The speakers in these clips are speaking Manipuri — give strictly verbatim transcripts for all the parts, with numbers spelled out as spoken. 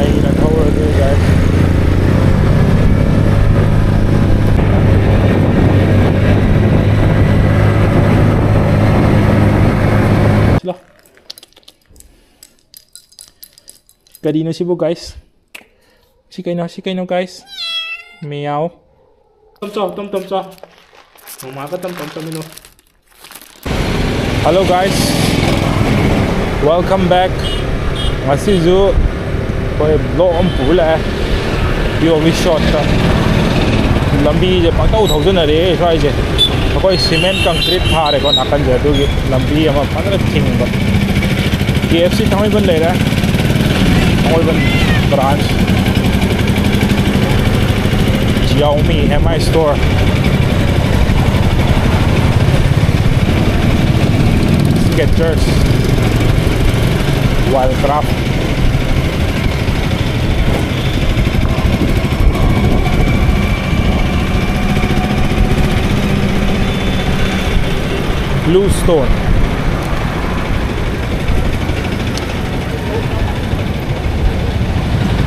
ꯑꯩꯅ ꯊꯧꯔꯒꯦ, guys꯫ ꯁꯤꯂꯣ꯫ ꯀꯔꯤꯅꯣ ꯁꯤꯕꯨ, guys? ꯁꯤ ꯀꯩꯅꯣ, ꯁꯤ ꯀꯩꯅꯣ, guys? ꯃꯤꯌꯥꯎ꯫ ꯇꯝ ꯆꯥꯎ, ꯇꯝ ꯇꯝ ꯆꯥꯎ꯫ ꯃꯃꯥꯒ ꯇꯝ ꯇꯝ ꯇꯝꯃꯤꯅꯣ꯫ Hello, guys, welcome back. ꯉꯁꯤꯁꯨ ꯑꯩꯈꯣꯏ vlog ꯑꯃ ꯄꯨꯔ ꯂꯥꯛꯑꯦ, P O V shotꯇ꯫ ꯂꯝꯕꯤꯁꯦ ꯄꯪꯊꯧ ꯊꯧꯖꯟꯅꯔꯦ ꯁ꯭ꯋꯥꯏꯁꯦ꯫ ꯑꯩꯈꯣꯏ cement concrete ꯊꯥꯔꯦꯀꯣ ꯅꯥꯀꯟꯁꯦ, ꯑꯗꯨꯒꯤ ꯂꯝꯕꯤ ꯑꯃ ꯐꯖꯅ ꯊꯤꯡꯕ꯫ K F C ꯊꯥꯡꯃꯩꯕꯟ ꯂꯩꯔꯦ, ꯊꯥꯡꯃꯩꯕꯟ branch꯫ Xiaomi M I Store, Skechers, Wildcraft, Bluestone꯫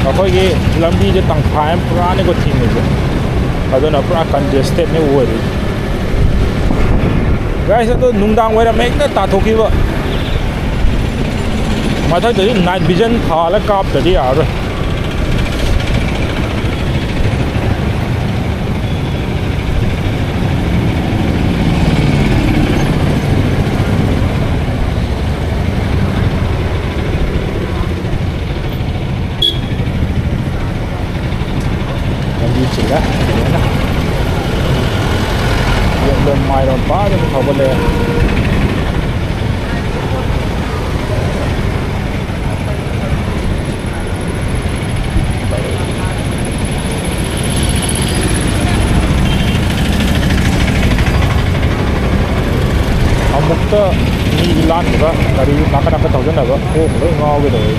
ꯑꯩꯈꯣꯏꯒꯤ ꯂꯝꯕꯤꯁꯦ ꯇꯪꯈꯥꯏ ꯑꯃ ꯄꯨꯔꯥꯅꯤꯀꯣ ꯊꯤꯡꯉꯤꯁꯦ, ꯑꯗꯨꯅ ꯄꯨꯔꯥ congestedꯅꯤ ꯑꯣꯏꯔꯤꯁꯦ꯫ Guys, ꯑꯗꯣ ꯅꯨꯡꯗꯥꯡ ꯋꯥꯏꯔꯝ ꯍꯦꯛꯇ ꯇꯥꯊꯣꯛꯈꯤꯕ꯫ ꯃꯊꯛꯇꯗꯤ night vision ꯊꯥꯜꯂ ꯀꯥꯞꯇꯗꯤ ꯌꯥꯔꯔꯣꯏ꯫ ꯂꯝꯕꯤ ꯆꯤꯜꯂꯦ ꯐꯖꯅ꯫ ꯌꯦꯠꯂꯣꯝ ꯃꯥꯏꯔꯣꯝ ꯐꯖꯅ ꯊꯧꯒꯠꯂꯛꯑꯦ꯫ ꯑꯃꯨꯛꯇ ꯃꯤ ꯂꯥꯟꯕꯒ ꯒꯥꯔꯤ ꯅꯥꯀꯟ ꯅꯥꯀꯟ ꯊꯧꯖꯟꯅꯕ ꯀꯣꯛ ꯂꯣꯏ ꯉꯥꯎꯒꯦ ꯇꯧꯋꯦ꯫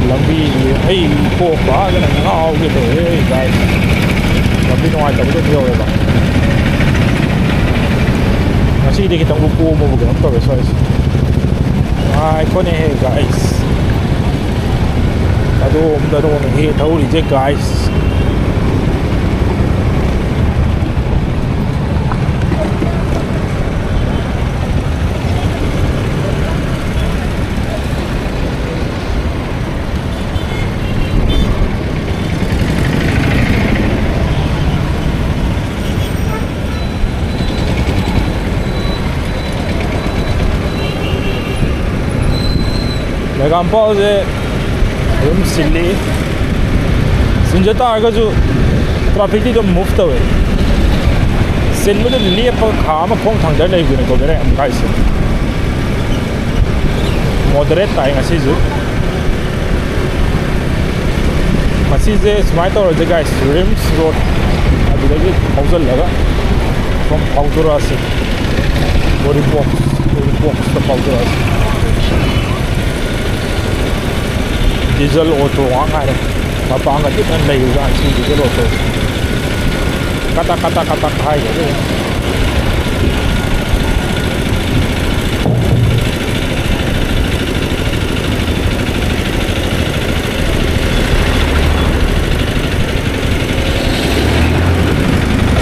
ꯂꯝꯕꯤꯁꯤ ꯑꯩ ꯀꯣꯛ ꯐꯖꯅ ꯉꯥꯎꯒꯦ ꯇꯧꯋꯦ, guys꯫ ꯂꯝꯕꯤ ꯅꯨꯡꯉꯥꯏꯇꯕꯗ ꯑꯗꯨꯝ ꯌꯧꯔꯦꯕ꯫ ꯉꯁꯤꯗꯤ ꯈꯤꯇꯪꯕꯨ ꯀꯣꯝꯃꯕ ꯀꯩꯅꯣꯝ ꯇꯧꯔꯦ ꯁ꯭ꯋꯥꯏꯁꯦ꯫ ꯉꯥꯏꯈꯣꯅꯦꯍꯦ, guys꯫ ꯑꯗꯣꯝꯗ ꯅꯣꯡꯅ ꯍꯦꯛ ꯊꯧꯔꯤꯁꯦ, guys꯫ ꯂꯩꯒꯥꯝꯄꯥꯎꯁꯦ ꯑꯗꯨꯝ ꯆꯤꯜꯂꯤ꯫ ꯆꯤꯟꯖ ꯇꯥꯔꯒꯁꯨ trafficꯇꯤ ꯑꯗꯨꯝ move ꯇꯧꯋꯦ꯫ ꯆꯤꯟꯕꯗꯨ ꯂꯦꯞꯄꯒ ꯈꯥ ꯑꯃ ꯈꯣꯡ ꯊꯥꯡꯗꯔ ꯂꯩꯕꯗꯨꯅꯤꯀꯣ ꯕꯦꯔꯥ ꯌꯥꯝ ꯀꯥꯏꯁꯦ꯫ Moderate ꯇꯥꯏ ꯉꯁꯤꯁꯨ꯫ ꯉꯁꯤꯁꯦ ꯁꯨꯃꯥꯏꯅ ꯇꯧꯔꯁꯦ, guys꯫ ꯔꯤꯝꯁ ꯔꯣꯗ ꯑꯗꯨꯗꯒꯤ ꯐꯥꯎꯖꯜꯂꯒ ꯁꯨꯝ ꯐꯥꯎꯗꯣꯔꯛꯑꯁꯤ꯫ ꯕꯣꯔꯤꯄꯣꯛꯁ, ꯕꯣꯔꯤꯄꯣꯛꯁꯇ ꯐꯥꯎꯗꯣꯔꯛꯑꯁꯤ꯫ Diesel auto ꯉꯥꯛ ꯉꯥꯏꯔꯦ꯫ ꯃꯄꯥꯡꯒ ꯇꯤꯛꯅ ꯂꯩꯕꯖꯥꯠꯅꯤ ꯁꯤ diesel auto꯫ ꯀꯇꯛ ꯀꯇꯛ ꯀꯇꯛ ꯍꯥꯏꯒꯗꯤ꯫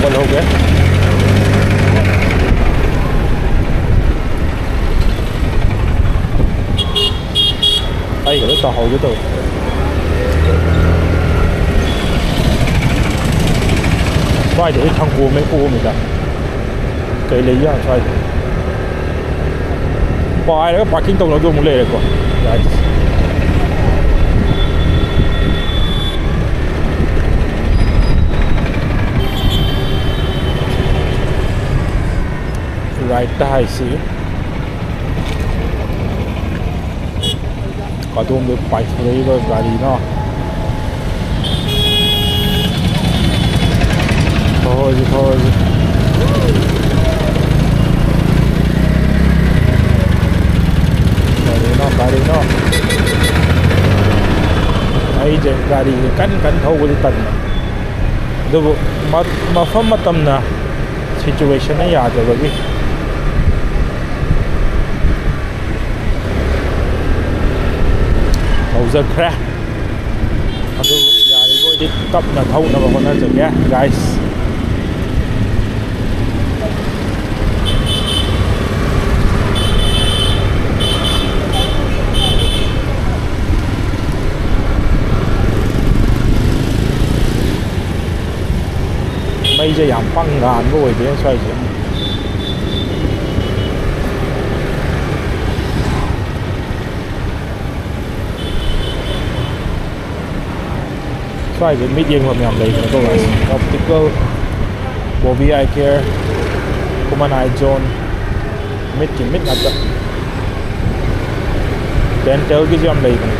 ꯍꯧꯒꯠꯍꯧꯒꯦ꯫ ꯑꯩꯒ ꯂꯣꯏ ꯇꯥꯍꯧꯒꯦ ꯇꯧꯋꯦ꯫ ꯁ꯭ꯋꯥꯏꯗ ꯂꯣꯏ ꯊꯥꯡꯀꯣꯝꯃꯦ ꯀꯣꯝꯃꯤꯗ꯫ ꯀꯩ ꯂꯩꯖꯥꯠꯅꯣ ꯁ꯭ꯋꯥꯏꯗ? ꯄꯥꯏꯔꯒ parking ꯇꯧꯅꯕꯗꯣ ꯑꯃꯨꯛ ꯂꯩꯔꯦꯀꯣ, guys꯫ Rightꯇ ꯍꯥꯏꯁꯤ꯫ ꯀꯗꯣꯝꯗ ꯄꯥꯏꯊꯣꯔꯛꯏꯕ ꯒꯥꯔꯤꯅꯣ? ꯊꯧꯔꯁꯤ, ꯊꯧꯔꯁꯤ꯫ ꯀꯔꯤꯅꯣ, ꯀꯔꯤꯅꯣ? ꯑꯩꯁꯦ ꯒꯥꯔꯤꯁꯦ ꯀꯟ ꯀꯟ ꯊꯧꯕꯗꯤ ꯇꯟꯕ꯫ ꯑꯗꯨꯕꯨ ꯃ-, ꯃꯐꯝ ꯃꯇꯝꯅ, situationꯅ ꯌꯥꯗꯕꯒꯤ꯫ ꯆꯠꯈ꯭ꯔꯦ꯫ ꯑꯗꯨ ꯌꯥꯔꯤꯕ ꯑꯣꯏꯗꯤ ꯇꯞꯅ ꯊꯧꯅꯕ ꯍꯣꯠꯅꯖꯒꯦ, ꯒꯥꯏꯁ꯫ ꯃꯩꯁꯦ ꯌꯥꯝ ꯄꯪ ꯉꯥꯟꯕ ꯑꯣꯏꯗꯦ ꯁ꯭ꯋꯥꯏꯁꯦ꯫ ꯁ꯭ꯋꯥꯏꯁꯦ ꯃꯤꯠ ꯌꯦꯡꯐꯝ ꯌꯥꯝ ꯂꯩꯕꯅꯦꯀꯣ, ꯒꯥꯏꯁ꯫ ꯑꯣꯞꯇꯤꯀꯦꯜ, ꯕꯣꯕꯤ ꯑꯥꯏ ꯀꯦꯌꯔ, ꯍ꯭ꯌꯨꯃꯟ ꯑꯥꯏ ꯖꯣꯟ, ꯃꯤꯠꯀꯤ ꯃꯤꯠ ꯉꯥꯛꯇ꯫ ꯗꯦꯟꯇꯦꯜꯒꯤꯁꯨ ꯌꯥꯝ ꯂꯩꯕꯅꯦ꯫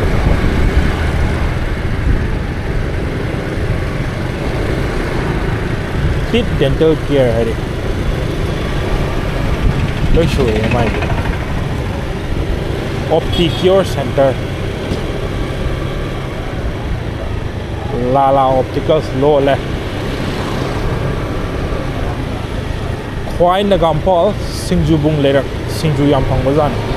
ꯇꯤꯠ ꯗꯦꯟꯇꯦꯜ ꯀꯦꯌꯔ ꯍꯥꯏꯗꯤ ꯂꯣꯏ ꯁꯨꯔꯦ ꯃꯥꯏꯗꯤ꯫ ꯑꯣꯞꯇꯤꯀ꯭ꯌꯣꯔ ꯁꯦꯟꯇꯔ, ꯂꯥꯂꯥ ꯑꯣꯞꯇꯤꯀꯜꯁ ꯂꯣꯜꯂꯦ꯫ ꯈ꯭ꯋꯥꯏ ꯅꯒꯥꯝꯄꯥꯜ ꯁꯤꯡꯖꯨꯕꯨꯡ ꯂꯩꯔꯛ, ꯁꯤꯡꯖꯨ ꯌꯥꯝ ꯐꯪꯕꯖꯥꯠꯅꯤ꯫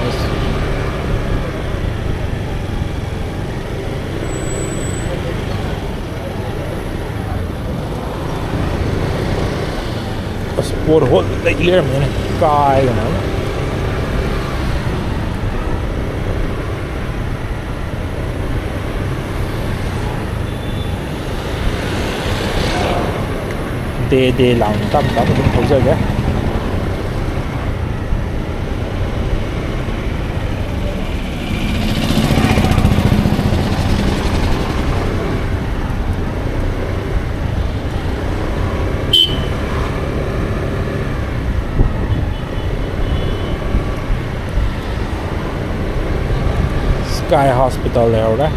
ꯑꯁ, ꯄꯣꯠ ꯍꯣꯜ ꯂꯩ ꯂꯩꯔꯝꯃꯦꯅꯦ꯫ ꯀꯥꯏꯗꯅꯣ꯫ ꯗꯦ ꯗꯦ ꯂꯥꯎꯅ ꯇꯞ ꯇꯞꯅ ꯑꯗꯨꯝ ꯊꯧꯖꯒꯦ꯫ ꯁ꯭ꯀꯥꯏ ꯍꯣꯁꯄꯤꯇꯥꯜ ꯂꯩꯍꯧꯔꯦ꯫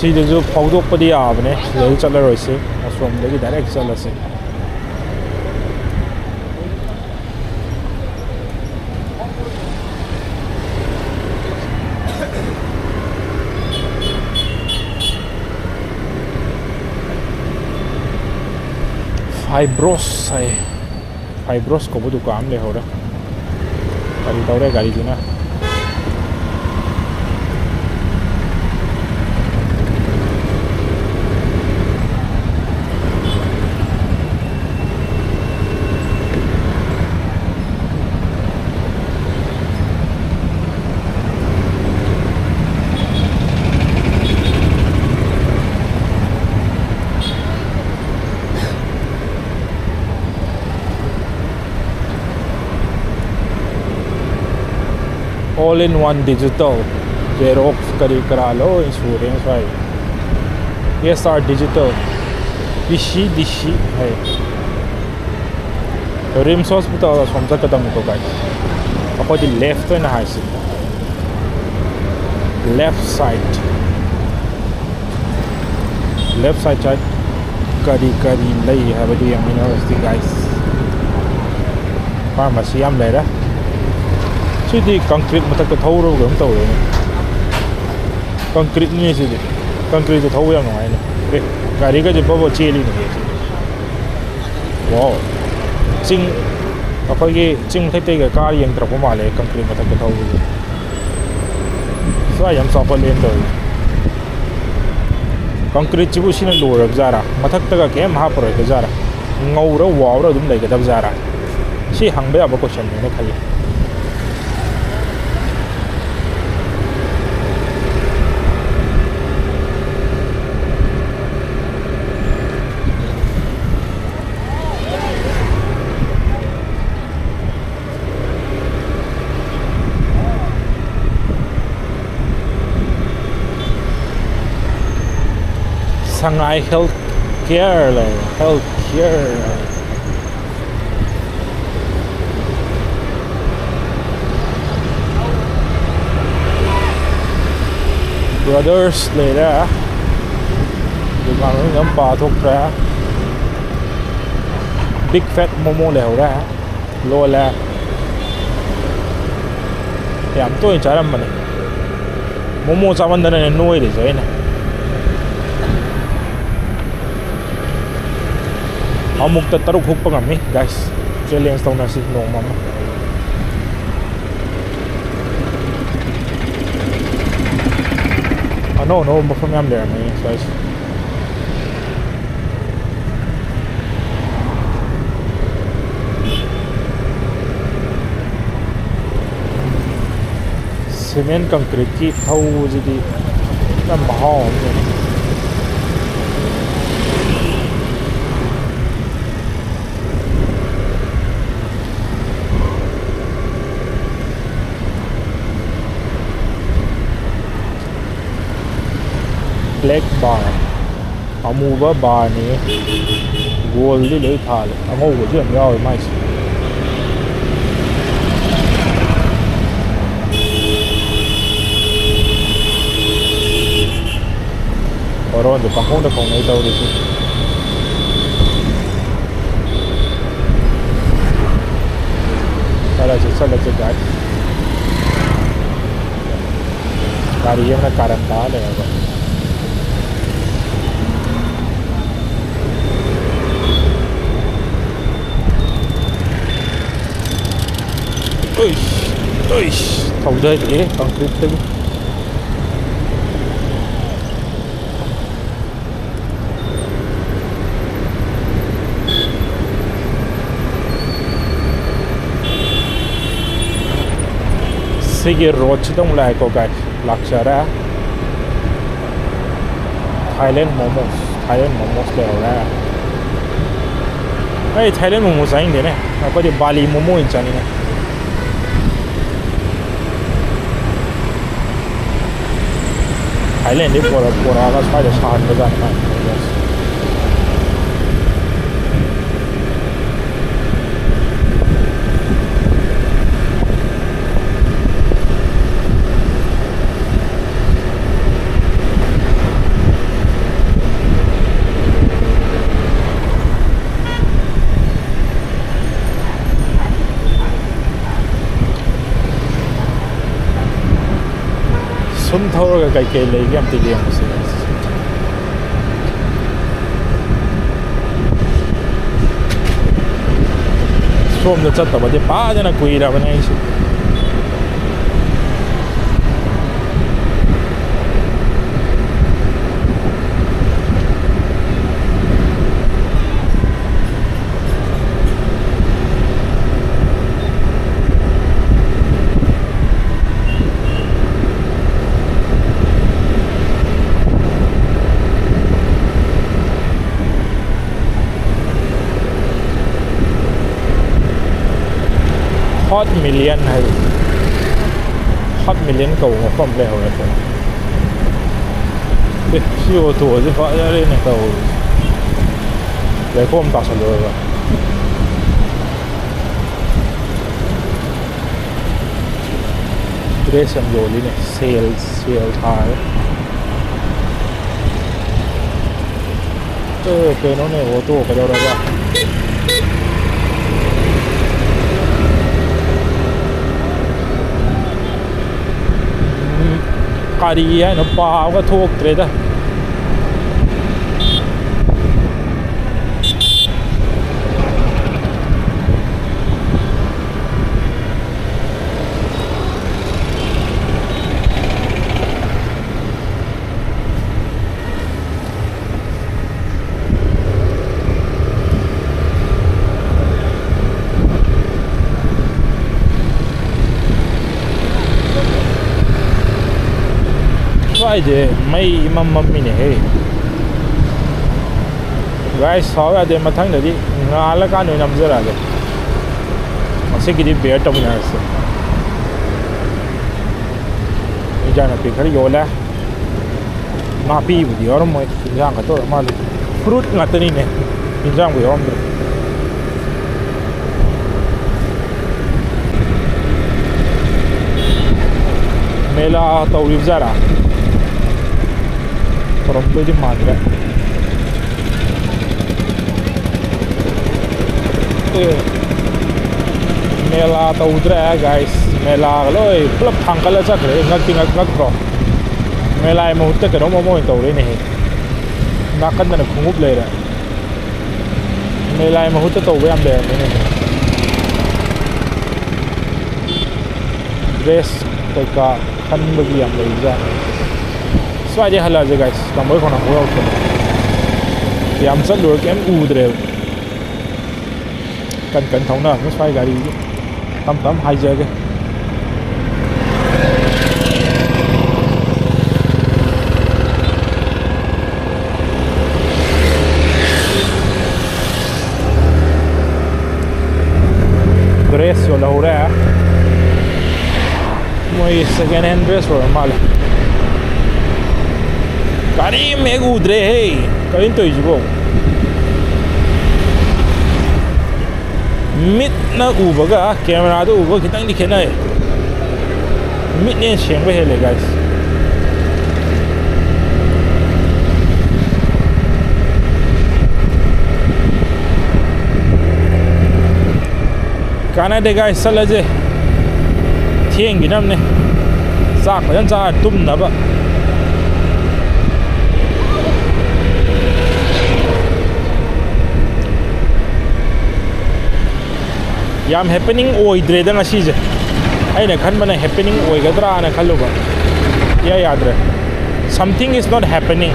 ꯁꯤꯗꯁꯨ ꯐꯥꯎꯗꯣꯛꯄꯗꯤ ꯌꯥꯕꯅꯦ, ꯁꯤꯗꯁꯨ ꯆꯠꯂꯔꯣꯏꯁꯤ, ꯑꯁꯣꯝꯗꯒꯤ ꯗꯥꯏꯔꯦꯛ ꯆꯠꯂꯁꯤ꯫ ꯐꯥꯏꯕ꯭ꯔꯣꯁ ꯍꯥꯏ꯫ ꯐꯥꯏꯕ꯭ꯔꯣꯁ ꯀꯧꯕ ꯗꯨꯀꯥꯟ ꯑꯃ ꯂꯩꯍꯧꯔꯦ꯫ ꯀꯔꯤ ꯇꯧꯔꯦ ꯒꯥꯔꯤꯗꯨꯅ? All in one digital, Xerox ꯀꯔꯤ ꯀꯔꯥ ꯂꯣꯏ ꯁꯨꯔꯦ ꯁ꯭ꯋꯥꯏ꯫ S R Digital, P C D C ꯍꯥꯏ꯫ RIMS Hospital ꯑꯁꯣꯝ ꯆꯠꯀꯗꯕꯅꯤꯀꯣ guys꯫ ꯑꯩꯈꯣꯏꯗꯤ left ꯑꯣꯏꯅ ꯍꯥꯏꯁꯤ, left side꯫ Left side side ꯀꯔꯤ ꯀꯔꯤ ꯂꯩ ꯍꯥꯏꯕꯗꯨ ꯌꯦꯡꯃꯤꯟꯅꯔꯁꯤ guys꯫ Pharmacy ꯌꯥꯝ ꯂꯩꯔꯦ꯫ ꯁꯤꯗꯤ concrete ꯃꯊꯛꯇ ꯊꯧꯔꯕ ꯀꯩꯅꯣꯝ ꯇꯧꯔꯦꯅꯦ꯫ Concreteꯅꯤ ꯁꯤꯗꯤ꯫ Concreteꯇ ꯊꯧꯕ ꯌꯥꯝ ꯅꯨꯡꯉꯥꯏꯅꯦ꯫ ꯑꯦ, ꯒꯥꯔꯤꯒꯁꯦ ꯕꯕ ꯆꯦꯜꯂꯤꯅꯦ ꯁꯤꯗꯤ꯫ Wow꯫ ꯆꯤꯡ, ꯑꯩꯈꯣꯏꯒꯤ ꯆꯤꯡ ꯃꯊꯛꯇꯩꯒ ꯀꯥꯔ ꯌꯦꯡꯊꯔꯛꯄ ꯃꯥꯜꯂꯦ concrete ꯃꯊꯛꯇ ꯊꯧꯕꯁꯦ꯫ ꯁ꯭ꯋꯥꯏ ꯌꯥꯝ ꯆꯥꯎꯈꯠꯂꯦꯅ ꯇꯧꯔꯤꯁꯦ꯫ Concreteꯁꯤꯕꯨ ꯁꯤꯅ ꯂꯣꯏꯔꯕ ꯖꯥꯠꯔꯥ? ꯃꯊꯛꯇꯒ ꯀꯩꯝ ꯍꯥꯞꯄꯔꯣꯏꯗ ꯖꯥꯠꯔꯥ? ꯉꯧꯔ ꯋꯥꯎꯔ ꯑꯗꯨꯝ ꯂꯩꯒꯗꯕ ꯖꯥꯠꯔꯥ? ꯁꯤ ꯍꯪꯕ ꯌꯥꯕ questionꯅꯦꯅ ꯈꯜꯂꯤ꯫ Sangai Health Care ꯂꯩ, health care꯫ Brothers ꯂꯩꯔꯦ꯫ ꯗꯨꯀꯥꯟ ꯃꯃꯤꯡ ꯑꯃ ꯄꯥꯊꯣꯛꯇ꯭ꯔꯦ꯫ Big Fat Momo ꯂꯩꯍꯧꯔꯦ꯫ ꯂꯣꯜꯂꯦ꯫ ꯌꯥꯝ ꯇꯣꯏꯅ ꯆꯥꯔꯝꯕꯅꯦ꯫ Momo ꯆꯥꯃꯟꯗꯅꯅꯦ ꯅꯣꯏꯔꯤꯁꯦ ꯑꯩꯅ꯫ ꯑꯃꯨꯛꯇ ꯇꯔꯨꯛ ꯍꯨꯛꯄ ꯉꯝꯃꯤ, guys꯫ Challenge ꯇꯧꯅꯁꯤ ꯅꯣꯡꯃ ꯑꯃ꯫ ꯑꯅꯧ ꯑꯅꯧꯕ ꯃꯐꯝ ꯌꯥꯝ ꯂꯩꯔꯝꯃꯦ ꯁ꯭ꯋꯥꯏꯁꯦ꯫ Cement concreteꯀꯤ ꯊꯧꯕꯁꯤꯗꯤ ꯌꯥꯝ ꯃꯍꯥꯎ ꯑꯃꯅꯤ꯫ ꯕ꯭ꯂꯦꯛ ꯕꯥꯔ, ꯑꯃꯨꯕ ꯕꯥꯔꯅꯤ꯫ ꯒꯣꯜꯗꯤ ꯂꯣꯏ ꯊꯥꯜꯂꯦ, ꯑꯉꯧꯕꯁꯨ ꯌꯥꯝ ꯌꯥꯎꯋꯦ ꯃꯥꯏꯁꯦ꯫ ꯍꯣꯔꯣꯟꯁꯨ ꯄꯪꯈꯣꯡꯗ ꯈꯣꯡꯅꯩ ꯇꯧꯔꯤꯁꯤ꯫ ꯆꯠꯂꯁꯤ, ꯆꯠꯂꯁꯤ, ꯒꯥꯏꯁ꯫ ꯒꯥꯔꯤ ꯑꯃꯅ ꯀꯥꯔꯟ ꯇꯥ ꯂꯩꯔꯕ꯫ ꯎꯏꯁ, ꯎꯏꯁ, ꯊꯧꯗꯔꯛꯑꯦ ꯀꯪꯀ꯭ꯔꯤꯠꯇꯒꯤ꯫ ꯁꯤꯒꯤ ꯔꯣꯗꯁꯤꯗ ꯑꯃꯨꯛ ꯂꯥꯛꯑꯦꯀꯣ, ꯒꯥꯏꯁ꯫ ꯂꯥꯛꯆꯔꯦ꯫ ꯊꯥꯏꯂꯦꯟ ꯃꯣꯃꯣꯁ, ꯊꯥꯏꯂꯦꯟ ꯃꯣꯃꯣꯁ ꯂꯩꯍꯧꯔꯦ꯫ ꯑꯩ ꯊꯥꯏꯂꯦꯟ ꯃꯣꯃꯣ ꯆꯥꯅꯤꯡꯗꯦꯅꯦ, ꯑꯩꯈꯣꯏꯗꯤ ꯕꯥꯂꯤ ꯃꯣꯃꯣ ꯑꯣꯏꯅ ꯆꯥꯅꯤꯡꯉꯦ꯫ ꯊꯥꯏꯂꯦꯟꯗꯩ ꯄꯣꯔꯛ-, ꯄꯣꯔꯛꯑꯒ ꯁ꯭ꯋꯥꯏꯗ ꯁꯥꯍꯟꯕꯖꯥꯠꯅꯤ ꯃꯥꯏ ꯃꯣꯃꯣꯁꯦ꯫ ꯁꯨꯝ ꯊꯧꯔꯒ ꯀꯩꯀꯩ ꯂꯩꯒꯦ ꯑꯝꯇ ꯌꯦꯡꯉꯨꯁꯦ꯫ ꯁꯣꯝꯗ ꯆꯠꯇꯕꯗꯤ ꯐꯖꯅ ꯀꯨꯏꯔꯕꯅꯦ ꯑꯩꯁꯨ꯫ ꯍꯣꯠ ꯃꯤꯂꯤꯌꯟ ꯍꯥꯏ, ꯍꯣꯠ ꯃꯤꯂꯤꯌꯟ ꯀꯧꯕ ꯃꯐꯝ ꯂꯩꯍꯧꯔꯦ꯫ ꯑꯦ, ꯁꯤ ꯑꯣꯇꯣꯁꯦ ꯐꯖꯔꯦꯅꯦ ꯇꯧꯔꯤꯁꯦ꯫ ꯂꯩꯈꯣꯝ ꯇꯥꯁꯜꯂꯨꯔꯒ꯫ ꯗ꯭ꯔꯦꯁ ꯌꯥꯝ ꯌꯣꯜꯂꯤꯅꯦ꯫ ꯁꯦꯜ, ꯁꯦꯜ ꯊꯥꯔꯦ꯫ ꯑꯦ, ꯀꯩꯅꯣꯅꯦ, ꯑꯣꯇꯣ ꯀꯩꯗꯧꯔꯕ? ꯎꯝ, ꯀꯔꯤ ꯍꯥꯏꯅꯣ, ꯄꯥꯕꯒ ꯊꯣꯛꯇ꯭ꯔꯦꯗ꯫ ꯁ꯭ꯋꯥꯏꯁꯦ ꯃꯩ ꯏꯃꯝ ꯃꯝꯃꯤꯅꯦꯍꯦ꯫ ꯒꯥꯏꯁ, ꯁꯥꯎ ꯌꯥꯗꯦ, ꯃꯊꯪꯗꯗꯤ ꯉꯥꯜꯂꯀꯥꯟꯗ ꯑꯣꯏꯅ ꯅꯝꯖꯔꯛꯑꯒꯦ꯫ ꯉꯁꯤꯒꯤꯗꯤ ꯕꯤꯌꯔ ꯇꯧꯃꯤꯟꯅꯔꯁꯦ꯫ ꯏꯟꯖꯥꯡ ꯅꯥꯄꯤ ꯈꯔ ꯌꯣꯜꯂꯦ꯫ ꯅꯥꯄꯤꯕꯨꯗꯤ ꯌꯥꯎꯔꯝꯃꯣꯏ, ꯏꯟꯖꯥꯡ ꯈꯛꯇ ꯑꯣꯏꯔ ꯃꯥꯜꯂꯦ꯫ ꯐ꯭ꯔꯨꯠ ꯉꯥꯛꯇꯅꯤꯅꯦ, ꯏꯟꯖꯥꯡꯕꯨ ꯌꯥꯎꯔꯝꯗ꯭ꯔꯦ꯫ ꯃꯦꯂꯥ ꯇꯧꯔꯤꯕ ꯖꯥꯠꯔꯥ? ꯇꯧꯔꯝꯗꯣꯏꯗꯤ ꯃꯥꯟꯗ꯭ꯔꯦ꯫ ꯑꯦ, ꯃꯦꯂꯥ ꯇꯧꯗ꯭ꯔꯦ, ꯒꯥꯏꯁ꯫ ꯃꯦꯂꯥꯒ ꯂꯣꯏ ꯄꯨꯂꯞ ꯊꯥꯡꯒꯠꯂ ꯆꯠꯈ꯭ꯔꯦ꯫ ꯉꯛꯇꯤ ꯉꯛ-, ꯉꯛꯇ꯭ꯔꯣ? ꯃꯦꯂꯥꯒꯤ ꯃꯍꯨꯠꯇ ꯀꯩꯅꯣꯝ ꯑꯃ ꯑꯣꯏꯅ ꯇꯧꯔꯦꯅꯦꯍꯦ꯫ ꯅꯥꯀꯟꯗꯅ ꯈꯣꯡꯎꯞ ꯂꯩꯔꯦ꯫ ꯃꯦꯂꯥꯒꯤ ꯃꯍꯨꯠꯇ ꯇꯧꯕ ꯌꯥꯝ ꯂꯩꯔꯝꯃꯦꯅꯦ꯫ ꯗ꯭ꯔꯦꯁ ꯀꯩꯀꯥ ꯈꯟꯕꯒꯤ ꯌꯥꯝ ꯂꯩꯕꯖꯥꯠꯅꯤ꯫ ꯁ꯭ꯋꯥꯏꯗꯩ ꯍꯜꯂꯛꯑꯁꯦ, ꯒꯥꯏꯁ꯫ ꯂꯝꯕꯣꯏ ꯈꯣꯡꯅꯥꯡ ꯐꯥꯎ ꯌꯧꯔꯛꯇꯅ꯫ ꯌꯥꯝ ꯆꯠꯂꯨꯔ ꯀꯩꯝ ꯎꯗ꯭ꯔꯦꯕ꯫ ꯀꯟ ꯀꯟ ꯊꯧꯅꯕꯅꯦ ꯁ꯭ꯋꯥꯏ ꯒꯥꯔꯤꯁꯦ꯫ ꯇꯞ ꯇꯞ ꯍꯥꯏꯖꯒꯦ꯫ ꯗ꯭ꯔꯦꯁ ꯌꯣꯜꯍꯧꯔꯦ꯫ ꯃꯣꯏ second hand dress ꯑꯣꯏꯔ ꯃꯥꯜꯂꯦ꯫ ꯀꯔꯤꯝ ꯍꯦꯛ ꯎꯗ꯭ꯔꯦꯍꯦ꯫ ꯀꯔꯤꯅꯣ ꯇꯧꯔꯤꯁꯤꯕꯣ? ꯃꯤꯠꯅ ꯎꯕꯒ ꯀꯦꯃꯦꯔꯥꯗ ꯎꯕꯒ ꯈꯤꯇꯪꯗꯤ ꯈꯦꯠꯅꯩ꯫ ꯃꯤꯠꯅ ꯍꯦꯟꯅ ꯁꯦꯡꯕ ꯍꯦꯜꯂꯦ, guys꯫ ꯀꯥꯟꯅꯗꯦ, guys, ꯆꯠꯂꯁꯦ꯫ ꯊꯦꯡꯈꯤꯅꯕꯅꯦ꯫ ꯆꯥꯛ ꯐꯖꯅ ꯆꯥꯔ ꯇꯨꯝꯅꯕ꯫ ꯌꯥꯝ happening ꯑꯣꯏꯗ꯭ꯔꯦꯗ ꯉꯁꯤꯁꯦ꯫ ꯑꯩꯅ ꯈꯟꯕꯅ happening ꯑꯣꯏꯒꯗ꯭ꯔꯥꯅ ꯈꯜꯂꯨꯕ꯫ ꯏꯌꯥ ꯌꯥꯗ꯭ꯔꯦ꯫ Something is not happening꯫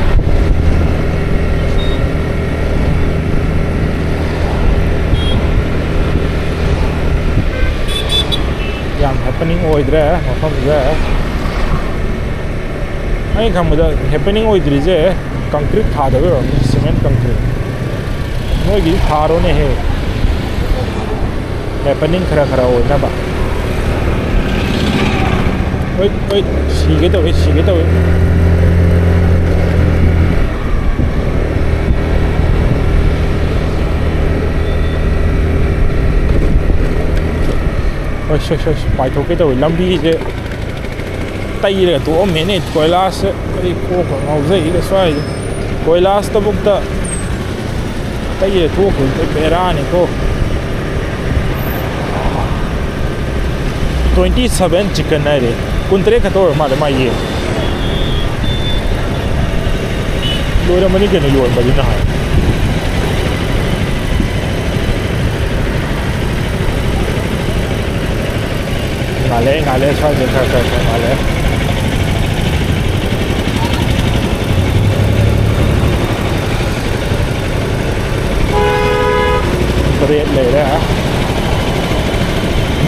ꯌꯥꯝ happening ꯑꯣꯏꯗ꯭ꯔꯦ ꯃꯐꯝꯁꯤꯗ꯫ ꯑꯩꯅ ꯈꯪꯕꯗ happening ꯑꯣꯏꯗ꯭ꯔꯤꯁꯦ concrete ꯊꯥꯗꯕꯩ ꯑꯣꯏꯔꯝꯅꯤ, cement concrete꯫ ꯅꯣꯏꯒꯤꯗꯤ ꯊꯥꯔꯣꯅꯦꯍꯦ꯫ Happening ꯈꯔ ꯈꯔ ꯑꯣꯏꯅꯕ꯫ ꯍꯣꯏ, ꯍꯣꯏ, ꯁꯤꯒꯦ ꯇꯧꯋꯦ, ꯁꯤꯒꯦ ꯇꯧꯋꯦ꯫ ꯍꯣꯏ, ꯁꯣꯏ, ꯁꯣꯏ, ꯁꯣꯏ, ꯄꯥꯏꯊꯣꯛꯀꯦ ꯇꯧꯋꯦ꯫ ꯂꯝꯕꯤꯁꯦ ꯇꯩꯔꯒ ꯇꯣꯛꯑꯝꯃꯦꯅꯦ꯫ ꯀꯣꯏꯂꯥꯁꯁꯦ ꯑꯩ ꯀꯣꯛꯀ ꯉꯥꯎꯖꯩꯗ ꯁ꯭ꯋꯥꯏꯁꯦ꯫ ꯀꯣꯏꯂꯥꯁꯇꯕꯨꯛꯇ ꯇꯩꯔ ꯊꯣꯛꯈꯤꯕꯗꯣ ꯕꯦꯔꯥꯅꯤꯀꯣ꯫ Twenty seven chicken ꯍꯥꯏꯔꯦ꯫ ꯀꯨꯟꯇꯔꯦꯠ ꯈꯛꯇ ꯑꯣꯏꯔ ꯃꯥꯜꯂꯦ ꯃꯥ ꯌꯦꯟ꯫ ꯂꯣꯏꯔꯝꯃꯅꯤ ꯀꯩꯅꯣ ꯌꯣꯟꯕꯗꯤ ꯅꯍꯥꯟ꯫ ꯉꯥꯜꯂꯦ, ꯉꯥꯜꯂꯦ, ꯁ꯭ꯋꯥꯏꯗ ꯈꯔ, ꯈꯔ, ꯈꯔ ꯉꯥꯜꯂꯦ꯫ ꯇꯔꯦꯠ ꯂꯩꯔꯦ꯫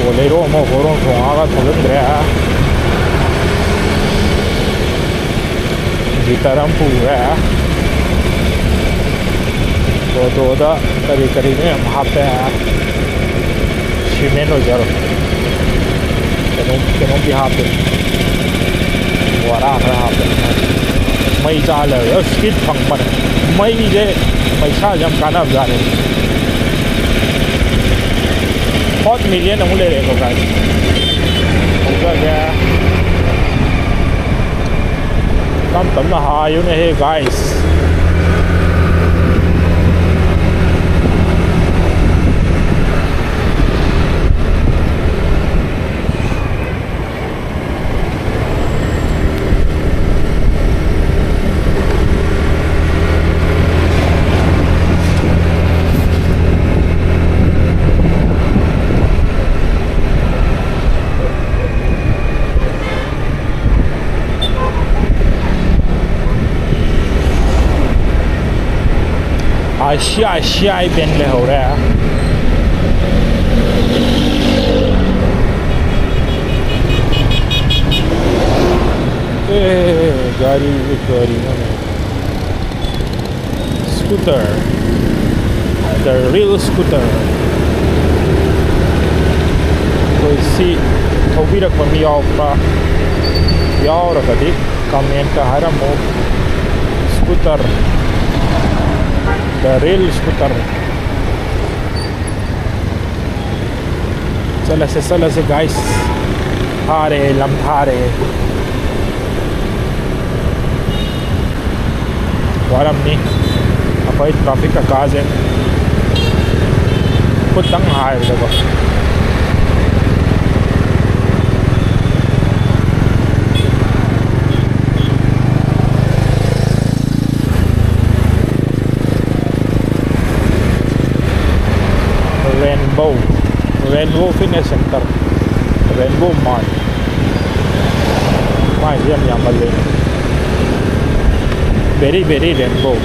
ꯑꯣ, ꯂꯩꯔꯣ ꯑꯃ ꯍꯣꯔꯣꯟ ꯊꯣꯡꯉꯒ ꯊꯧꯖꯤꯟꯈ꯭ꯔꯦ꯫ ꯒꯤꯇꯔ ꯑꯃ ꯄꯨꯔꯦ꯫ ꯑꯣꯇꯣꯗ ꯀꯔꯤ ꯀꯔꯤꯅꯣ ꯌꯥꯝ ꯍꯥꯞꯄꯦ꯫ ꯁꯤꯃꯦꯟ ꯑꯣꯏꯖꯔꯣ꯫ ꯀꯩꯅꯣ, ꯀꯩꯅꯣꯝꯗꯤ ꯍꯥꯞꯄꯦ꯫ ꯕꯣꯔꯥ ꯈꯔ ꯍꯥꯞꯄꯦ꯫ ꯃꯩ ꯆꯥ ꯂꯩꯔꯦ꯫ ꯑꯁ, ꯁ꯭ꯄꯤꯠ ꯐꯪꯕꯅꯦ꯫ ꯃꯩꯁꯦ ꯄꯩꯁꯥꯁꯦ ꯌꯥꯝ ꯀꯥꯟꯅꯕꯖꯥꯠꯅꯤ꯫ ꯐꯣꯔ ꯃꯤꯂꯤꯌꯟ ꯑꯃꯨꯛ ꯂꯩꯔꯛꯑꯦꯀꯣ, ꯒꯥꯏꯁ꯫ ꯊꯧꯖꯒꯦ꯫ ꯇꯞ ꯇꯞꯅ ꯍꯥꯏꯌꯨꯅꯦꯍꯦ, ꯒꯥꯏꯁ꯫ I C I C I bank ꯂꯩꯍꯧꯔꯦ꯫ ꯑꯦ, ꯒꯥꯔꯤꯁꯦ ꯀꯔꯤꯅꯣꯅꯦ? Scooter, the real scooter꯫ ꯑꯩꯈꯣꯏ ꯁꯤ ꯊꯧꯕꯤꯔꯛꯄ ꯃꯤ ꯌꯥꯎꯕ꯭ꯔꯥ? ꯌꯥꯎꯔꯒꯗꯤ comment ꯍꯥꯏꯔꯝꯃꯨ꯫ Scooter, the real scooter꯫ ꯆꯠꯂꯁꯦ, ꯆꯠꯂꯁꯦ, ꯒꯥꯏꯁ꯫ ꯊꯥꯔꯦ, ꯂꯝ ꯊꯥꯔꯦ꯫ ꯋꯥꯔꯝꯅꯤ ꯑꯩꯈꯣꯏ traffic ꯀꯀꯥꯁꯦ꯫ ꯈꯨꯠꯇꯪ ꯍꯥꯏꯕꯗꯀꯣ꯫ Rainbow, Rainbow Fitness Center, Rainbow Mart꯫ ꯃꯥꯏꯁꯦ ꯌꯥꯝ ꯌꯥꯝꯃꯜꯂꯦ꯫ Very, very rainbow꯫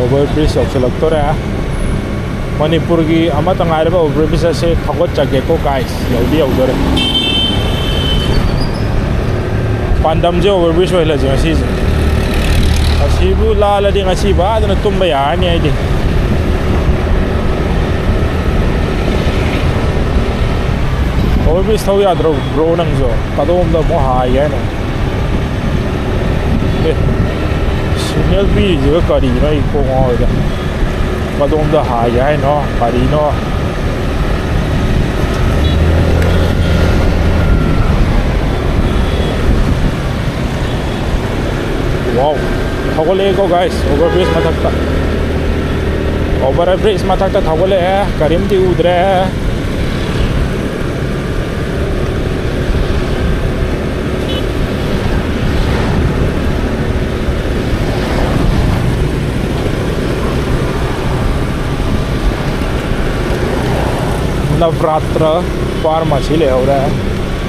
Over bridge ꯌꯧꯁꯤꯜꯂꯛꯇꯣꯔꯦ꯫ ꯃꯅꯤꯄꯨꯔꯒꯤ ꯑꯃꯠꯇ ꯉꯥꯏꯔꯕ over bridge ꯑꯁꯦ ꯊꯧꯒꯠꯆꯒꯦꯀꯣ, ꯒꯥꯏꯁ꯫ ꯌꯧꯗꯤ ꯌꯧꯗꯣꯔꯦ꯫ ꯄꯥꯟꯗꯝꯁꯦ ꯑꯣꯚꯔ ꯕ꯭ꯔꯤꯖ ꯑꯣꯏꯍꯜꯂꯁꯦ ꯉꯁꯤꯁꯦ꯫ ꯑꯁꯤꯕꯨ ꯂꯥꯜꯂꯗꯤ ꯉꯁꯤ ꯐꯖꯅ ꯇꯨꯝꯕ ꯌꯥꯔꯅꯤ ꯑꯩꯗꯤ꯫ ꯑꯣꯚꯔ ꯕ꯭ꯔꯤꯖ ꯊꯧ ꯌꯥꯗ꯭ꯔꯣ ꯕ꯭ꯔꯣ ꯅꯪꯁꯨ? ꯀꯗꯣꯝꯗ ꯑꯃꯨꯛ ꯍꯥꯏꯒꯦ ꯍꯥꯏꯅꯣ? ꯑꯦ, ꯁꯤꯒꯅꯦꯜ ꯄꯤꯔꯤꯁꯤꯒ ꯀꯔꯤꯒꯤꯅꯣ? ꯑꯩ ꯀꯣꯛ ꯉꯥꯎꯔꯦꯗ꯫ ꯀꯗꯣꯝꯗ ꯍꯥꯏꯒꯦ ꯍꯥꯏꯅꯣ? ꯀꯔꯤꯅꯣ? ꯋꯥꯎ, ꯊꯧꯒꯠꯂꯛꯑꯦꯀꯣ ꯒꯥꯏꯁ, ꯑꯣꯚꯔ ꯕ꯭ꯔꯤꯖ ꯃꯊꯛꯇ꯫ ꯑꯣꯚꯔ ꯕ꯭ꯔꯤꯖ ꯃꯊꯛꯇ ꯊꯧꯒꯠꯂꯛꯑꯦ, ꯀꯔꯤꯝꯇ ꯎꯗ꯭ꯔꯦ꯫ ꯅꯕꯔꯥꯇ꯭ꯔ ꯐꯥꯔꯃꯥꯁꯤ ꯂꯩꯍꯧꯔꯦ꯫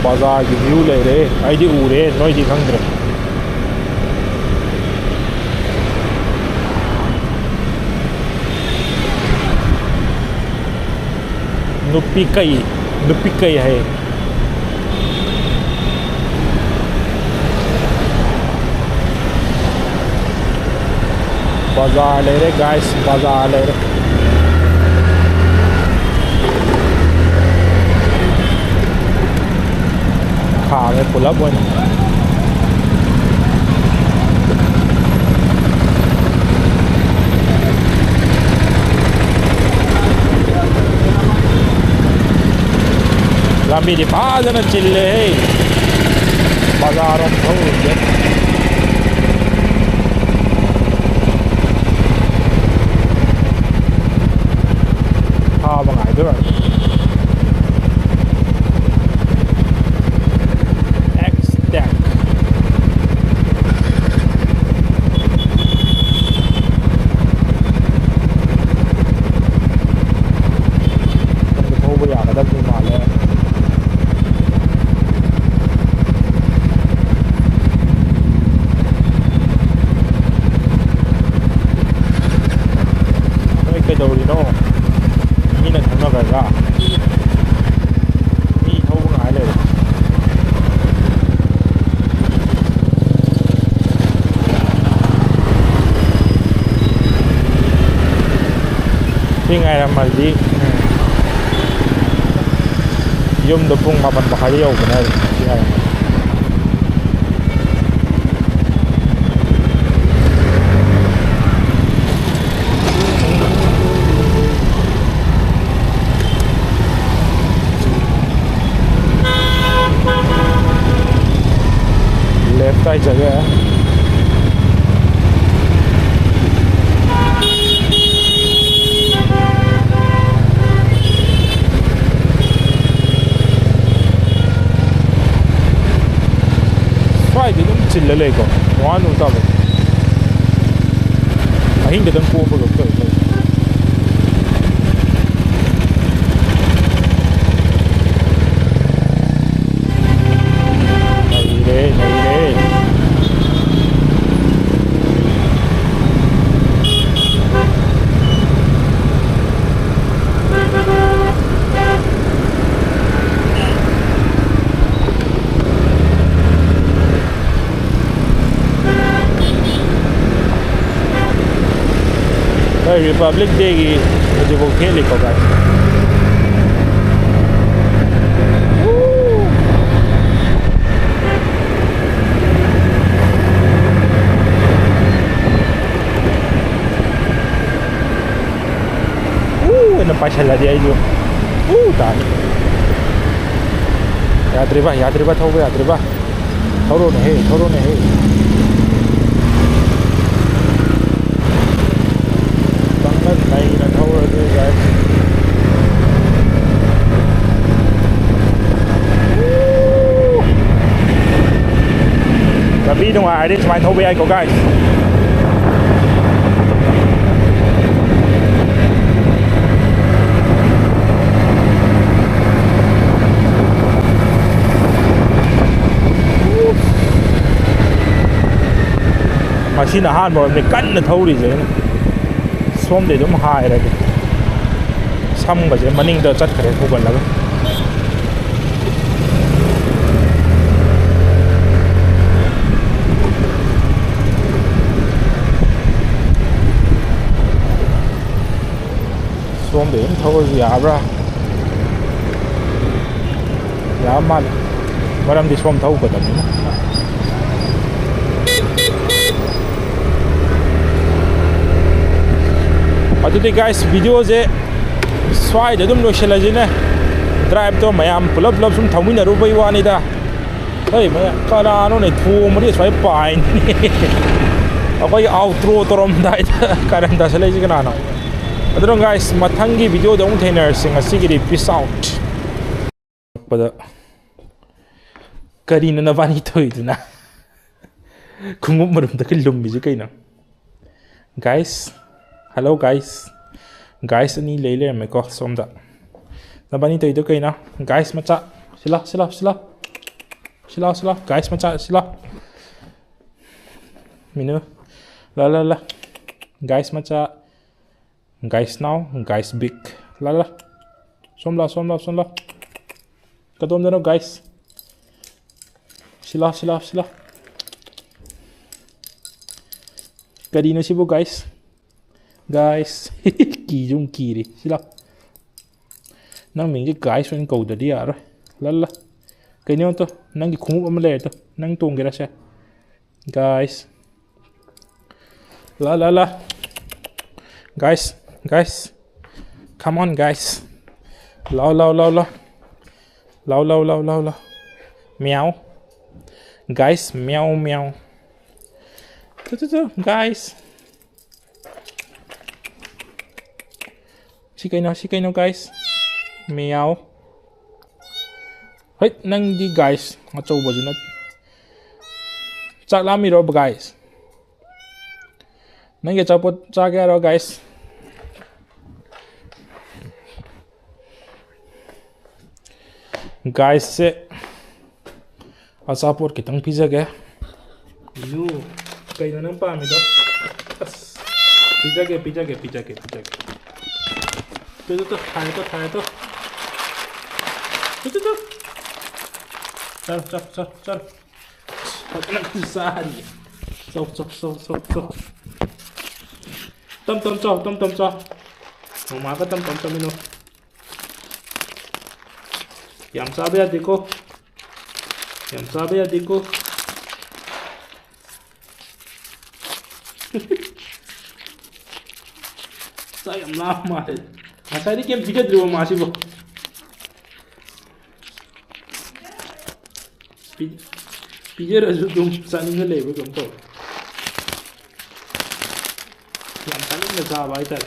ꯕꯖꯥꯔꯒꯤ ꯚ꯭ꯌꯨ ꯂꯩꯔꯦ꯫ ꯑꯩꯗꯤ ꯎꯔꯦ, ꯅꯣꯏꯗꯤ ꯈꯪꯗ꯭ꯔꯦ꯫ ꯅꯨꯄꯤ ꯀꯩ, ꯅꯨꯄꯤ ꯀꯩ ꯍꯥꯏꯌꯦ꯫ ꯕꯖꯥꯔ ꯂꯩꯔꯦ ꯒꯥꯏꯁ, ꯕꯖꯥꯔ ꯂꯩꯔꯦ꯫ ꯈꯥꯝꯃꯦ ꯄꯨꯂꯞ ꯑꯣꯏꯅ꯫ ꯂꯝꯕꯤꯗꯤ ꯐꯖꯅ ꯆꯤꯜꯂꯦꯍꯦ꯫ ꯕꯖꯥꯔꯔꯣꯝ ꯊꯧꯔꯨꯁꯦ꯫ ꯊꯥꯕ ꯉꯥꯏꯗꯣꯏꯔꯣ? ꯑꯦꯛꯁ ꯇꯦꯛ꯫ ꯈꯪꯗꯦ, ꯊꯧꯕ ꯌꯥꯒꯗꯕꯗꯤ ꯃꯥꯜꯂꯦ꯫ ꯉꯥꯏꯔꯝꯃꯗꯤ, ꯎꯝ꯫ ꯌꯨꯝꯗ ꯄꯨꯡ ꯃꯥꯄꯟ ꯃꯈꯥꯏꯗ ꯌꯧꯕꯅꯦ ꯍꯥꯏꯕ꯫ ꯁꯤ ꯉꯥꯏꯔꯝꯃꯗꯤ꯫ Left ꯇꯥꯏ ꯆꯠꯂꯦ꯫ ꯁ꯭ꯋꯥꯏꯗꯤ ꯑꯗꯨꯝ ꯆꯤꯜꯂ ꯂꯩꯀꯣ, ꯋꯥꯅ ꯇꯥꯕ꯫ ꯑꯍꯤꯡ ꯈꯛꯇꯪ ꯀꯣꯝꯕ ꯀꯩꯅꯣꯝ ꯇꯧꯋꯦ ꯁ꯭ꯋꯥꯏꯁꯦ꯫ ꯅꯩꯔꯦ, ꯅꯩꯔꯦ꯫ ꯍꯣꯏ, Republic Day ꯒꯤ ꯍꯧꯖꯤꯛꯐꯥꯎ ꯊꯦꯠꯂꯤꯀꯣ, guys꯫ ꯎ ꯑꯅ ꯄꯥꯏꯁꯜꯂꯗꯤ ꯑꯩꯁꯨ ꯎ ꯇꯥꯅꯤ꯫ ꯌꯥꯗ꯭ꯔꯤꯕ, ꯌꯥꯗ꯭ꯔꯤꯕ, ꯊꯧꯕ ꯌꯥꯗ꯭ꯔꯤꯕ꯫ ꯊꯧꯔꯣꯅꯦꯍꯦ, ꯊꯧꯔꯣꯅꯦꯍꯦ꯫ ꯄꯥꯡꯒꯜ ꯂꯩꯅ ꯊꯧꯔꯗꯤ ꯌꯥꯏ꯫ ꯂꯝꯕꯤ ꯅꯨꯡꯉꯥꯏꯔꯗꯤ ꯁꯨꯃꯥꯏꯅ ꯊꯧꯕ ꯌꯥꯏꯀꯣ, guys꯫ ꯉꯁꯤꯅ ꯑꯍꯥꯟꯕ ꯑꯣꯏꯕꯅꯤ ꯀꯟꯅ ꯊꯧꯔꯤꯁꯦ ꯑꯩꯅ꯫ ꯁꯣꯝꯗꯩ ꯑꯗꯨꯝ ꯍꯥꯏꯔꯒꯦ꯫ ꯁꯝꯒꯁꯦ ꯃꯅꯤꯡꯗ ꯆꯠꯈ꯭ꯔꯦ ꯍꯨꯒꯠꯂꯒ꯫ ꯁꯣꯝꯗ ꯑꯗꯨꯝ ꯊꯧꯔꯁꯨ ꯌꯥꯕ꯭ꯔꯥ? ꯌꯥꯕ ꯃꯥꯜꯂꯦ, ꯃꯔꯝꯗꯤ ꯁꯣꯝ ꯊꯧꯒꯗꯕꯅꯤꯅ꯫ ꯑꯗꯨꯗꯤ guys, video ꯁꯦ ꯁ꯭ꯋꯥꯏꯗ ꯑꯗꯨꯝ ꯂꯣꯏꯁꯤꯜꯂꯁꯤꯅꯦ꯫ Drive ꯇꯣ ꯃꯌꯥꯝ ꯄꯨꯂꯞ ꯄꯨꯂꯞ ꯁꯨꯝ ꯊꯧꯃꯤꯟꯅꯔꯨꯕꯩ ꯋꯥꯅꯤꯗ꯫ ꯍꯣꯏ ꯃꯌꯥꯝ, ꯀꯅꯥꯅꯣꯅꯦ ꯊꯣꯡꯕꯗꯤ ꯁꯨꯃꯥꯏꯅ ꯄꯥꯏꯅꯤ? ꯑꯩꯈꯣꯏꯒꯤ outro ꯇꯧꯔꯝꯗꯥꯏꯗ ꯀꯔꯟ ꯇꯥꯁꯜꯂꯛꯏꯁꯤ ꯀꯅꯥꯅꯣ? ꯑꯗꯨꯅ guys, ꯃꯊꯪꯒꯤ video ꯗ ꯑꯃꯨꯛ ꯊꯦꯡꯅꯔꯁꯤ꯫ ꯉꯁꯤꯒꯤꯗꯤ peace out꯫ ꯀꯔꯤꯅꯣ ꯅꯕꯥꯅꯤ ꯇꯧꯔꯤꯗꯨꯅ? ꯈꯣꯡꯎꯞ ꯃꯔꯨꯝꯗꯒ ꯂꯨꯝꯃꯤꯁꯦ ꯀꯩꯅꯣ? Guys, hello guys. Guys ꯑꯅꯤ ꯂꯩ ꯂꯩꯔꯝꯃꯦꯀꯣ ꯁꯣꯝꯗ꯫ ꯅꯕꯥꯅꯤ ꯇꯧꯔꯤꯗꯣ ꯀꯩꯅꯣ? Guys ꯃꯆꯥ, ꯁꯤꯂꯥ, ꯁꯤꯂꯥ, ꯁꯤꯂꯥ꯫ ꯁꯤꯂꯥ, ꯁꯤꯂꯥ, guys ꯃꯆꯥ, ꯁꯤꯂꯥ꯫ ꯃꯤꯅꯨ, ꯂꯥ, ꯂꯥ, ꯂꯥ꯫ Guys ꯃꯆꯥ, guys ꯅꯥꯎ, guys big꯫ ꯂꯥ, ꯂꯥ꯫ ꯁꯣꯝ ꯂꯥ, ꯁꯣꯝ ꯂꯥ, ꯁꯣꯝ ꯂꯥ꯫ ꯀꯗꯣꯝꯗꯅꯣ guys? ꯁꯤꯂꯥ, ꯁꯤꯂꯥ, ꯁꯤꯂꯥ꯫ ꯀꯔꯤꯅꯣ ꯁꯤꯕꯨ guys? Guys꯫ ꯀꯤꯁꯨ ꯑꯃꯨꯛ ꯀꯤꯔꯤ꯫ ꯁꯤꯂꯥ꯫ ꯅꯪ ꯃꯤꯡꯁꯦ guys ꯑꯣꯏꯅ ꯀꯧꯗ꯭ꯔꯗꯤ ꯌꯥꯔꯣꯏ꯫ ꯂꯜꯂ꯫ ꯀꯩꯅꯣ ꯇꯣ, ꯅꯪꯒꯤ ꯈꯣꯡꯎꯞ ꯑꯃ ꯂꯩꯔꯦ ꯇꯣ꯫ ꯅꯪ ꯇꯣꯡꯒꯦꯔꯥ ꯁꯦ? Guys꯫ ꯂꯥ, ꯂꯥ, ꯂꯥ꯫ Guys, guys꯫ Come on, guys꯫ ꯂꯥꯎ, ꯂꯥꯎ, ꯂꯥꯎ, ꯂꯥꯎ꯫ ꯂꯥꯎ, ꯂꯥꯎ, ꯂꯥꯎ, ꯂꯥꯎ, ꯂꯥꯎ꯫ ꯃꯤꯌꯥꯎ꯫ Guys, ꯃꯤꯌꯥꯎ, ꯃꯤꯌꯥꯎ꯫ ꯇꯨ, ꯇꯨ, ꯇꯨ, guys꯫ ꯁꯤ ꯀꯩꯅꯣ, ꯁꯤ ꯀꯩꯅꯣ, guys? ꯃꯤꯌꯥꯎ꯫ ꯍꯩꯠ, ꯅꯪꯗꯤ, guys, ꯑꯆꯧꯕꯁꯨ ꯅꯠ-, ꯆꯥꯛ ꯂꯥꯝꯃꯤꯔꯣ, guys? ꯅꯪꯒꯤ ꯑꯆꯥꯄꯣꯠ ꯆꯥꯒꯦ ꯍꯥꯏꯔꯣ, guys? Guys ꯁꯦ ꯑꯆꯥꯄꯣꯠ ꯈꯤꯇꯪ ꯄꯤꯖꯒꯦ꯫ ꯌꯨ, ꯀꯩꯅꯣ ꯅꯪ ꯄꯥꯝꯃꯤꯗꯣ? ꯑꯁ, ꯄꯤꯖꯒꯦ, ꯄꯤꯖꯒꯦ, ꯄꯤꯖꯒꯦ, ꯄꯤꯖꯒꯦ꯫ ꯇꯨ, ꯇꯨ, ꯇꯨ, ꯊꯥꯔꯦ ꯇꯨ, ꯊꯥꯔꯦ ꯇꯨ꯫ ꯇꯨ, ꯇꯨ, ꯇꯨ꯫ ꯆꯠꯂꯣ, ꯆꯠꯂꯣ, ꯆꯠꯂꯣ, ꯆꯠꯂꯣ꯫ ꯐꯖꯅ ꯆꯥꯔꯤ꯫ ꯆꯥꯎ, ꯆꯥꯎ, ꯆꯥꯎ, ꯆꯥꯎ, ꯆꯥꯎ꯫ ꯇꯝ ꯇꯝ ꯆꯥꯎ, ꯇꯝ ꯇꯝ ꯆꯥꯎ꯫ ꯅꯣꯡꯃꯥꯒ ꯇꯝ ꯇꯝ ꯆꯥꯃꯤꯟꯅꯧ꯫ ꯌꯥꯝ ꯆꯥꯕ ꯌꯥꯗꯦꯀꯣ꯫ ꯌꯥꯝ ꯆꯥꯕ ꯌꯥꯗꯦꯀꯣ꯫ ꯆꯥꯛ ꯌꯥꯝ ꯂꯥꯝ ꯃꯥꯜꯂꯦ꯫ ꯉꯁꯥꯏꯗꯤ ꯀꯩꯝ ꯄꯤꯖꯗ꯭ꯔꯤꯕꯣ ꯃꯥꯁꯤꯕꯣ? ꯄꯤ-, ꯄꯤꯖꯔꯁꯨ ꯑꯗꯨꯝ ꯆꯥꯅꯤꯡꯉ ꯂꯩꯕ ꯀꯩꯅꯣꯝ ꯇꯧꯋꯦ꯫ ꯌꯥꯝ ꯆꯥꯅꯤꯡꯅ ꯆꯥꯕ ꯍꯥꯏꯇꯥꯔꯦ꯫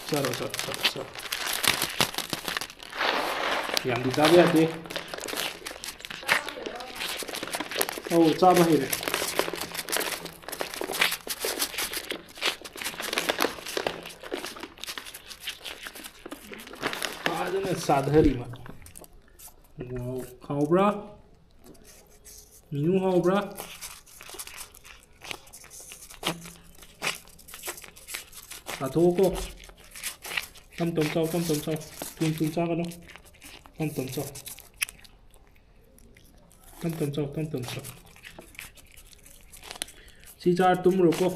ꯆꯥꯔꯣ, ꯆꯥꯔꯣ, ꯆꯥꯔꯣ, ꯆꯥꯔꯣ꯫ ꯌꯥꯝꯗꯤ ꯆꯥꯕ ꯌꯥꯗꯦ꯫ ꯑꯧ, ꯆꯥꯕ ꯍꯩꯔꯦ꯫ ꯐꯖꯅ ꯆꯥꯊꯔꯤ ꯃꯥ꯫ ꯋꯥꯎ, ꯍꯥꯎꯕ꯭ꯔꯥ? ꯃꯤꯅꯨ ꯍꯥꯎꯕ꯭ꯔꯥ? ꯆꯥꯊꯣꯛꯑꯣꯀꯣ꯫ ꯇꯝ ꯇꯝ ꯆꯥꯎ, ꯇꯝ ꯇꯝ ꯆꯥꯎ꯫ ꯊꯨꯝ ꯊꯨꯝ ꯆꯥꯒꯅꯨ꯫ ꯇꯝ ꯇꯝ ꯆꯥꯎ꯫ ꯇꯝ ꯇꯝ ꯆꯥꯎ, ꯇꯝ ꯇꯝ ꯆꯥꯎ꯫ ꯁꯤ ꯆꯥꯔ ꯇꯨꯝꯃꯨꯔꯣꯀꯣ꯫